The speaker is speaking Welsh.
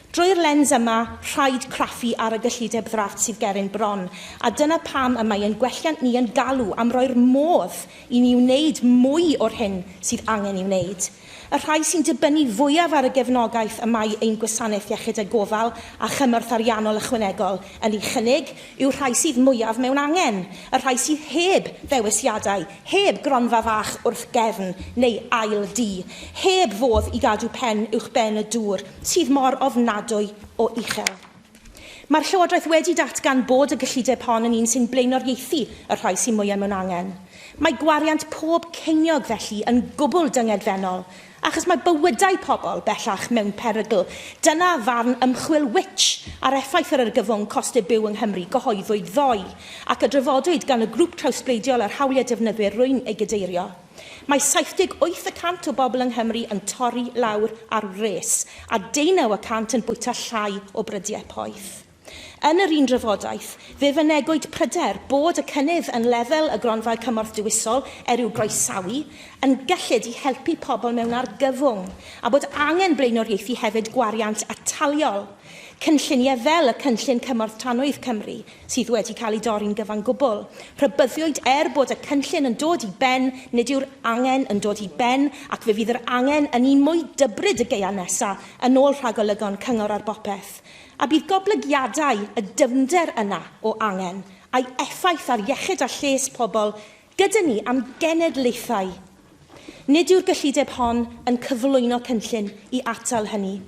Drwy'r lens yma, rhaid craffu ar y gyllideb ddrafft sydd ger ein bron, a dyna pam y mae ein gwelliant ni yn galw am roi'r modd i ni wneud mwy o'r hyn sydd angen ei wneud. Y rhai sy'n dibynnu fwyaf ar y gefnogaeth y mae ein gwasanaeth iechyd a gofal a chymorth ariannol ychwanegol yn ei chynnig yw'r rhai sydd mwyaf mewn angen, y rhai sydd heb ddewisiadau, heb gronfa fach wrth gefn neu ail dŷ, heb fodd i gadw pen uwchben y dŵr sydd mor ofnadwy o uchel. Mae'r Llywodraeth wedi datgan bod y gyllideb hon yn un sy'n blaenoriaethu y rhai sydd mwyaf mewn angen. Mae gwariant pob ceiniog felly yn gwbl dyngedfennol, achos mae bywydau pobl bellach mewn perygl. Dyna farn ymchwil Which ar effaith yr argyfwng costau byw yng Nghymru gyhoeddwyd ddoe, ac a drafodwyd gan y grŵp trawsbleidiol ar hawliau defnyddwyr rwy'n ei gadeirio. Mae 78 y cant o bobl yng Nghymru yn torri lawr ar wres, a deunaw y cant yn bwyta llai o brydiau poeth. Yn yr un drafodaeth, fe fynegwyd pryder bod y cynnydd yn lefel y Gronfa Cymorth Dewisol, er i'w groesawu, yn gyllid i helpu pobl mewn argyfwng, a bod angen blaenoriaethu hefyd gwariant ataliol. Cynlluniau fel y Cynllun Cymorth Tanwydd Cymru, sydd wedi cael ei dorri'n gyfan gwbl. Rhybuddiwyd er bod y cynllun yn dod i ben, nid yw'r angen yn dod i ben, ac fe fydd yr angen yn un mwy dybryd y gaeaf nesaf, yn ôl rhagolygon Cyngor ar Bopeth. A bydd goblygiadau y dyfnder yna o angen, a'i effaith ar iechyd a lles pobl, gyda ni am genedlaethau. Nid yw'r gyllideb hon yn cyflwyno cynllun i atal hynny.